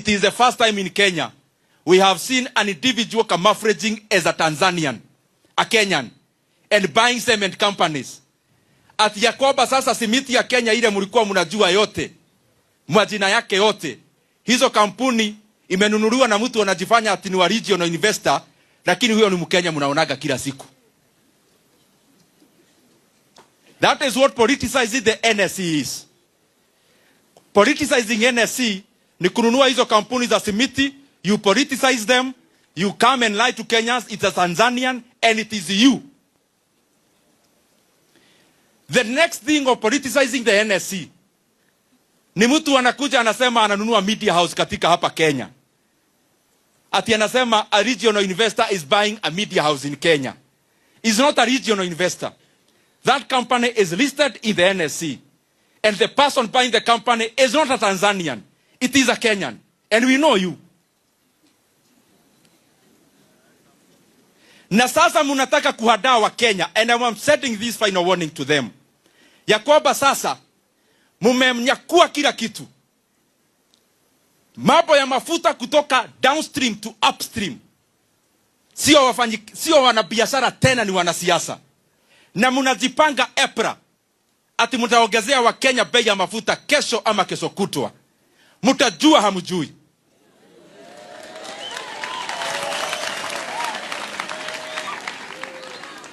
It is the first time in Kenya we have seen an individual camouflaging as a Tanzanian, a Kenyan, and buying cement companies. Ati ya kwamba sasa simiti ya Kenya ile mlikuwa mnajua yote, majina yake yote, hizo kampuni imenunuliwa na mtu anajifanya ati ni wa regional investor, lakini huyo ni Mkenya mnaonaga kila siku. That is what politicizing the NSE is. Politicizing NSE ni kununua hizo kampuni za simiti, you politicize them, you come and lie to Kenyans, it's a Tanzanian and it is you. The next thing of politicizing the NSE ni mtu anakuja anasema ananunua media house katika hapa Kenya. Ati anasema a regional investor is buying a media house in Kenya. Is not a regional investor. That company is listed in the NSE. And the person buying the company is not a Tanzanian. It is a Kenyan. And we know you. Na sasa mnataka kuhadaa wa Kenya, and I am setting this final warning to them, ya kwamba sasa mumemnyakua kila kitu, mambo ya mafuta kutoka downstream to upstream. Sio wanabiashara tena, ni wanasiasa. Na mnajipanga EPRA ati mtaongezea Wakenya bei ya mafuta kesho ama kesho kutwa. Mtajua hamjui.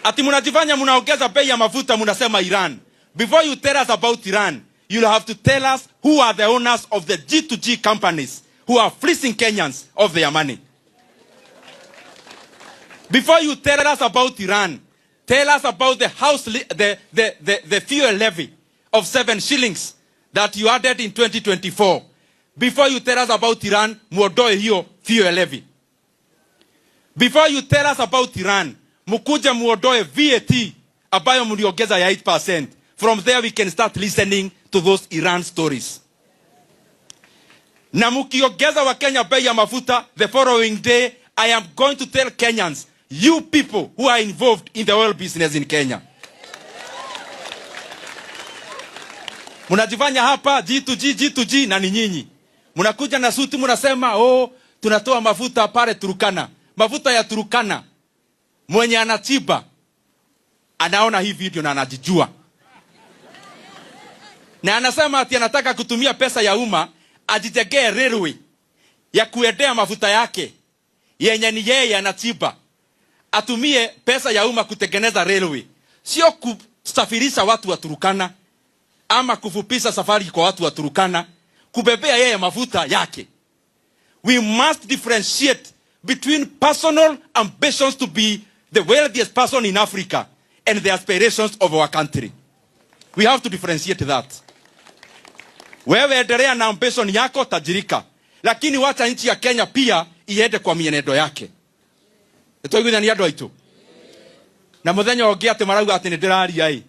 Ati mnajifanya mnaongeza bei ya mafuta, mnasema Iran. Before you tell us about Iran, you'll have to tell us who are the owners of the G2G companies who are fleecing Kenyans of their money. Before you tell us about Iran, tell us about the house the fuel levy of 7 shillings that you added in 2024. Before you tell us about Iran, muondoe hiyo fuel levy. Before you tell us about Iran, mukuje muondoe VAT ambayo mliongeza ya 8%. From there we can start listening to those Iran stories. Na mukiongeza wa Kenya bei ya mafuta, the following day I am going to tell Kenyans, you people who are involved in the oil business in Kenya. Mnajifanya hapa G2G, G2G na ni nyinyi. Mnakuja na suti mnasema, oh, tunatoa mafuta pale Turkana. Mafuta ya Turkana, mwenye anachimba anaona hii video na anajijua. Na anasema ati anataka kutumia pesa ya umma ajijengee railway ya kuendea mafuta yake yenye ni yeye anachimba. Atumie pesa ya umma kutengeneza railway, sio kusafirisha watu wa Turkana ama kufupisha safari kwa watu wa Turkana, kubebea yeye mafuta yake. We must differentiate between personal ambitions to be the wealthiest person in Africa and the aspirations of our country. We have to differentiate that. Wewe endelea na ambition yako, tajirika, lakini wacha nchi ya Kenya pia iende kwa mienendo yake. Nĩtwaiguithania andũ aitũ? Na mũthenya ũngĩ atĩ marauga atĩ nĩndĩraria ĩ,